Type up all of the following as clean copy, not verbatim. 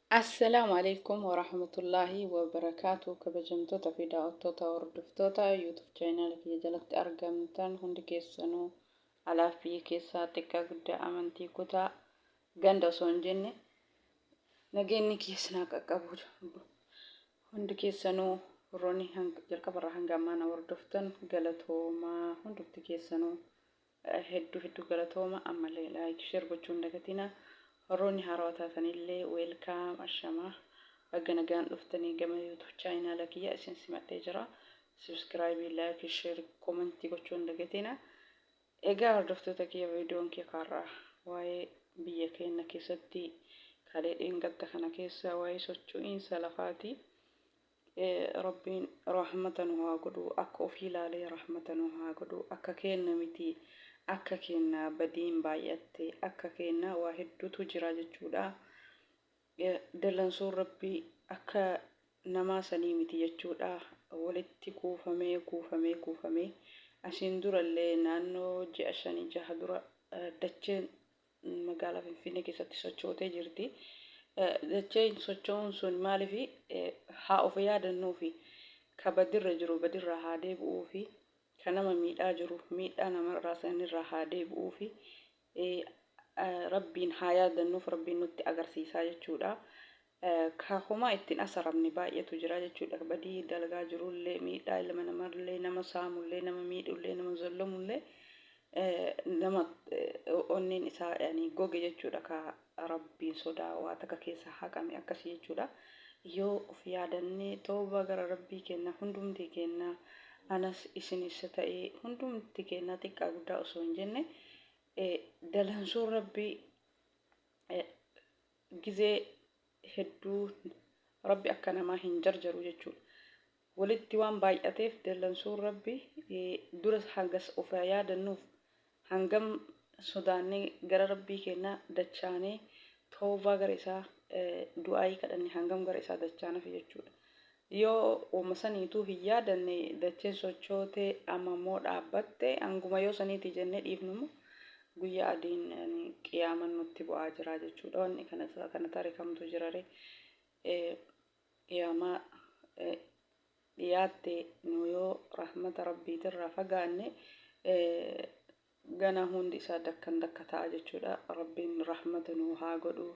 Assalaamu Aleykum Warahmatullaahi Wabarakaatuh Kabajamtoota fi daawwattoota hordoftoota YouTube channel kiyya jalatti argamtan hundi keessanuu alaaf biyya keessaa xiqqaa guddaa amantii kutaa ganda osoo hin jenne nageenyi kiyya isin haa qaqqabu. Hundi keessanuu warroonni jalqabarraa hanga ammaa na hordoftan galatoomaa hundumti keessanuu. Hedduu hedduu galatooma ammallee like share gochuu hin dagatina warroonni haarawaa taatanillee welcome ashamaa baga nagaan dhuftanii gama youtube channel kiyya isin simadhee jira subscribe like share comment gochuu hin dagatina egaa hordoftoota kiyya viidiyoon kiyya kaarraa waa'ee biyya keenya keessatti kalee dheengadda kana keessa waa'ee socho'iinsa lafaati. Rabbiin rahmata nu haa godhu akka ofii laalee rahmata nu haa godhu akka keenna miti akka keenna badiin baay'atte akka keenna waa hedduutu jira jechuudha dallansuun rabbii akka namaa sanii miti jechuudha walitti kuufamee kuufamee kuufamee asiin durallee naannoo ji'a shanii jaha dura dacheen magaalaa Finfinnee keessatti sochootee jirti. Dacheen socho'uun sun maaliif haa of yaadannuufi ka badirra jiru badirraa haa deebi'uufi ka nama miidhaa jiru miidhaa namarraa sanirraa haa deebi'uufi rabbiin haa yaadannuuf rabbiin nutti agarsiisaa jechuudha. Ka homaa itti hin asaramne baay'eetu jira jechuudha. Badii dalagaa jirullee miidhaa ilma namallee nama saamullee nama miidhullee nama zollomullee nama onneen isaa yani goge jechuudha ka rabbiin sodaa waa takka keessa haqame akkasii jechuudha. Yoo of yaadannee toobaa gara rabbii kenna hundumti kenna anas isinis ta'ee hundumti kenna xiqqaa guddaa osoo hin jenne dalansuun rabbii gizee hedduu rabbi akka namaa hin jarjaru jechuudha. Walitti waan baay'ateef dallansuun rabbi dura hangas of haa yaadannuuf hangam sodaannee gara rabbii keennaa dachaanee tawbaa gara isaa du'aayii kadhanne hangam gara isaa dachaanafi jechuudha. Yoo woma saniituu hin yaadanne dacheen sochootee amma immoo dhaabbatte hanguma yoo saniitii jennee dhiifnu immoo guyyaa adiin qiyaaman nutti bu'aa jira jechuudha. Wanni kana kana tare kamtu jirare qiyaamaa dhiyaatte nu yoo rahmata rabbiitirraa fagaanne ganaa hundi isaa dakkan dakka ta'a jechuudha. Rabbiin rahmata nuu haa godhu.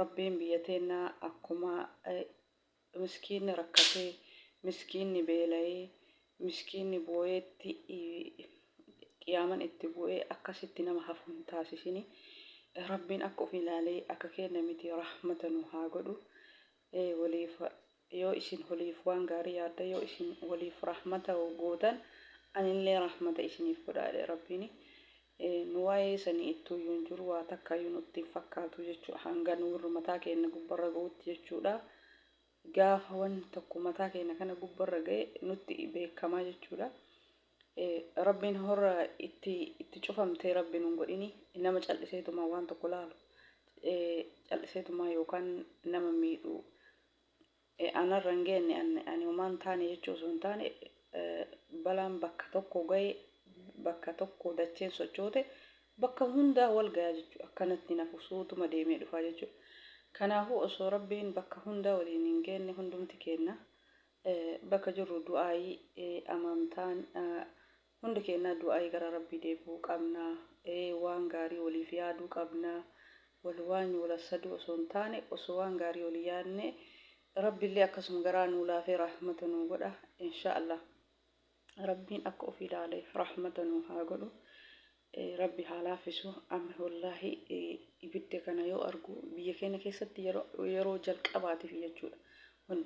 Rabbiin biyya teennaa akkuma miskiinni rakkatee, miskiinni beelayee, miskiinni booyeetti qiyaaman itti bu'ee akkasitti nama hafu hin taasisini. Rabbiin akka of ilaalee akka keenna miti rahmata nu haa godhu. Waliif yoo isin waliif waan gaarii yaadda yoo isin waliif rahmata gootan anillee rahmata isiniif godha jedhe Rabbiin. Nu waa'ee sanii ittuuyyuu hin jiru waa takkaayyuu nutti hin fakkaatu jechuudha hanga nuurri mataa keenya gubbarra ga'utti jechuudha. Gaafa wanni tokko mataa keenya kana gubbarra ga'e nutti beekamaa jechuudha. Rabbiin horra itti itti cufamtee rabbi nun godhini nama cal'iseetuma waan tokko laalu cal'iseetuma yookaan nama miidhu anarra hin geenne ani homaa hin taane jechuu osoo hin taane balaan bakka tokko ga'e bakka tokko dacheen sochoote bakka hundaa wal gayaa jechuudha. Akkanatti nafu suutuma deemee dhufaa jechuudha. Kanaafuu osoo rabbiin bakka hundaa waliin hin geenne hundumti keenna bakka jirru du'aayii amantaan Hundi keennaa du'aa'ii gara Rabbii deebi'uu qabna. Waan gaarii waliif yaaduu qabna. Wal waanyu wal hassaduu osoo hin taane osoo waan gaarii walii yaadne Rabbillee akkasuma garaa nuu laafee rahmata nuu godha. Inshaa Allah. Rabbiin akka ofii laalee rahmata nuu haa godhu. Rabbi haa laaffisu. Amma wallaahi ibidda kana yoo argu biyya keenya keessatti yeroo yeroo jalqabaatiif jechuudha.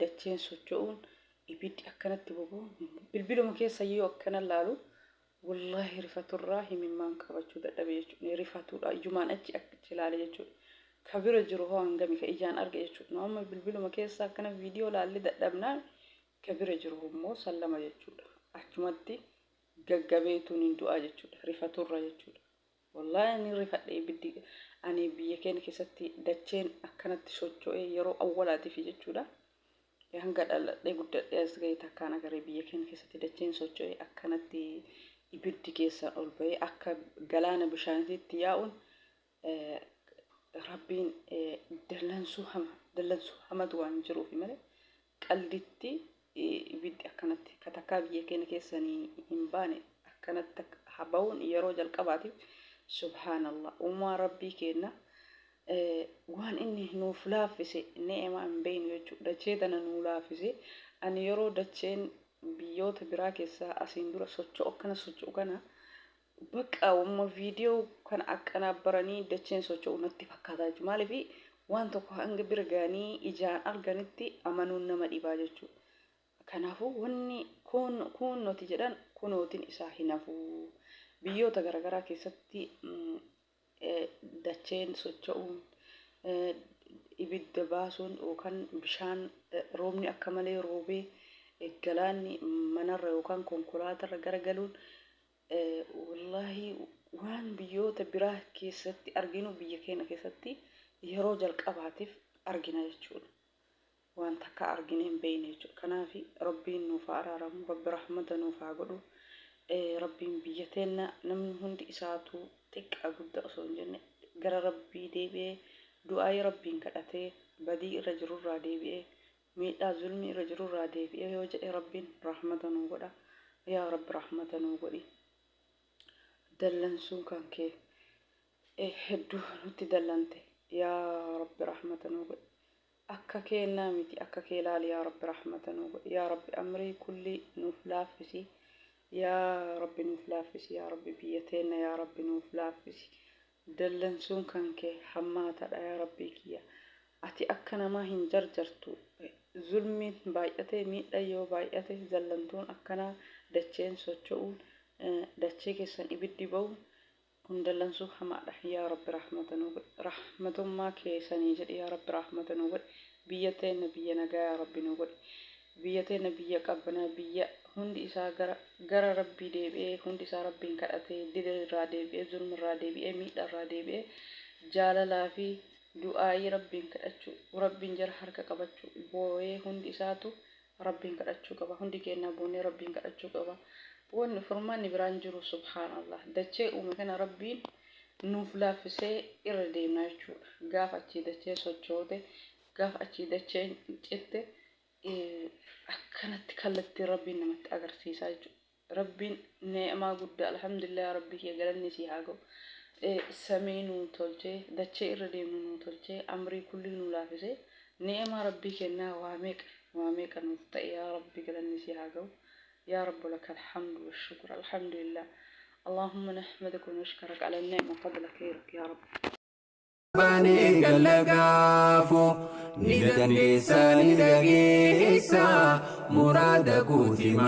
Dacheen socho'uun Ibiddi akkanatti boba'u bilbiluma keessa yoo akkana laalu wallaahi rifaturraa himimmaan qabachuu dadhabe jechuudha. Ni rifatuudha ijumaan achi achi ilaale jechuudha. Ka bira jiru hoo hangami ka ijaan arge jechuudha. Nu amma bilbiluma keessa akkana viidiyoo laallee dadhabnaa ka bira jiru immoo sallama jechuudha. Achumatti gaggabeetuun hin du'aa jechuudha. Rifaturra jechuudha. Wallaahi ani rifadhe ibiddi ani biyya keenya keessatti dacheen akkanatti socho'ee yeroo awwalaatiif jechuudha. Hanga dhaladhee guddadhee as ga'e takkaan agaree biyya keenya keessatti dacheen socho'ee akkanatti ibiddi keessaan ol ba'ee akka galaana bishaaniitti yaa'uun rabbiin dallansuu hama Dallansuu hamatu waan jiruufi malee qalditti ibiddi akkanatti ka takkaa biyya keenya keessanii hin baane akkanatti ba'uun yeroo jalqabaatiif. Subhaanallah, uumaa Rabbii keenna waan inni nuuf laaffise ne'emaa hin beeynu jechuudha. Dachee tana nuu laaffise. Ani yeroo dacheen biyyoota biraa keessaa asiin dura socho'u akkana socho'u kana, bakka umma viidiyoo kana akkanaabbaranii dacheen socho'u natti fakkaata jechuudha. Maaliif, waan tokko hanga bira ga'anii ijaan arganitti amanuun nama dhibaa jechuudha. Kanaafuu wanni kun kunnoti jedhan kunootiin isaa hin hafu. Biyyoota garaagaraa keessatti dacheen socho'uun, ibidda baasuun yookaan bishaan roobni akka malee roobee galaanni manarra yookaan konkolaatarra garagaluun, wallaahi waan biyyoota biraa keessatti arginu biyya keenya keessatti yeroo jalqabaatiif argina jechuudha. Waan takka argine hin beekne jechuudha. Kanaaf Rabbiin nuuf haa araaramu, Rabbi rahmata nuuf haa godhu. Rabbiin biyya teenna namni hundi isaatu xiqqaa guddaa osoo hin jenne gara Rabbii deebi'ee, du'aayii Rabbiin kadhatee, badii irra jirurraa deebi'ee, miidhaa zulmii irra jirurraa deebi'ee yoo jedhe Rabbiin rahmata nuu godha. Yaa Rabbi, rahmata nuu godhi. Dallansuun kan kee hedduu nutti dallante. Yaa Rabbi, rahmata nuu godhi. Akka keennaa miti, akka kee ilaali. Yaa Rabbi, rahmata nuu godhi. Yaa Rabbi, amrii kulli nuuf laaffisi. Yaa Rabbi, nuuf laaffisi. Yaa Rabbi, biyya teenna yaa Rabbi nuuf laaffisi. Dallansuun kan kee hammaataadha. Yaa Rabbii kiyya, ati akka namaa hin jarjartu. Zulmiin baay'ate, miidhaan yoo baay'ate, dallantuun akkanaa, dacheen socho'uun, dachee keessan ibiddi ba'u kun dallansuu hamaadha. Yaa Rabbi, rahmata nuu godhi. Rahmatummaa keessanii jedhi, yaa Rabbi, rahmata nuu godhi. Biyya teenna biyya nagaa yaa Rabbi nuu godhi. Biyya teenna biyya qabbanaa, biyya hundi isaa gara Rabbii deebi'ee, hundi isaa Rabbiin kadhatee, dila irraa deebi'ee, zulmi irraa deebi'ee, miidhaa irraa deebi'ee, jaalalaa fi du'aayii Rabbiin kadhachuu, Rabbiin jara harka qabachuu, boo'ee hundi isaatu Rabbiin kadhachuu qaba. Hundi keenyaa boonee Rabbiin kadhachuu qaba. Wanni furmaanni biraan jiru, subhaanallah, dachee uume kana Rabbiin nuuf laaffisee irra deemna jechuudha. Gaafa achii dachee sochoote, gaafa achii dacheen citte, akkanatti kallattii Rabbiin namatti agarsiisaa jechuudha. Rabbiin ne'amaa guddaa, alhamdulillah, Rabbii kiyya galanni sii haa ga'u. Samii nuu tolchee, dachee irra deemnu nuu tolchee, amrii kullii nuu laafisee, ne'amaa Rabbii kennaa waa meeqa waa meeqa nuuf ta'e. Yaa Rabbi, galanni sii haa ga'u. Yaa Rabbi, laka alhamdu washukr, alhamdulillah. اللهم نحمدك ونشكرك على النعمة فضل خيرك يا رب. Baanee gallagaafu ni dandeessa, ni dhageessa muraada guutima.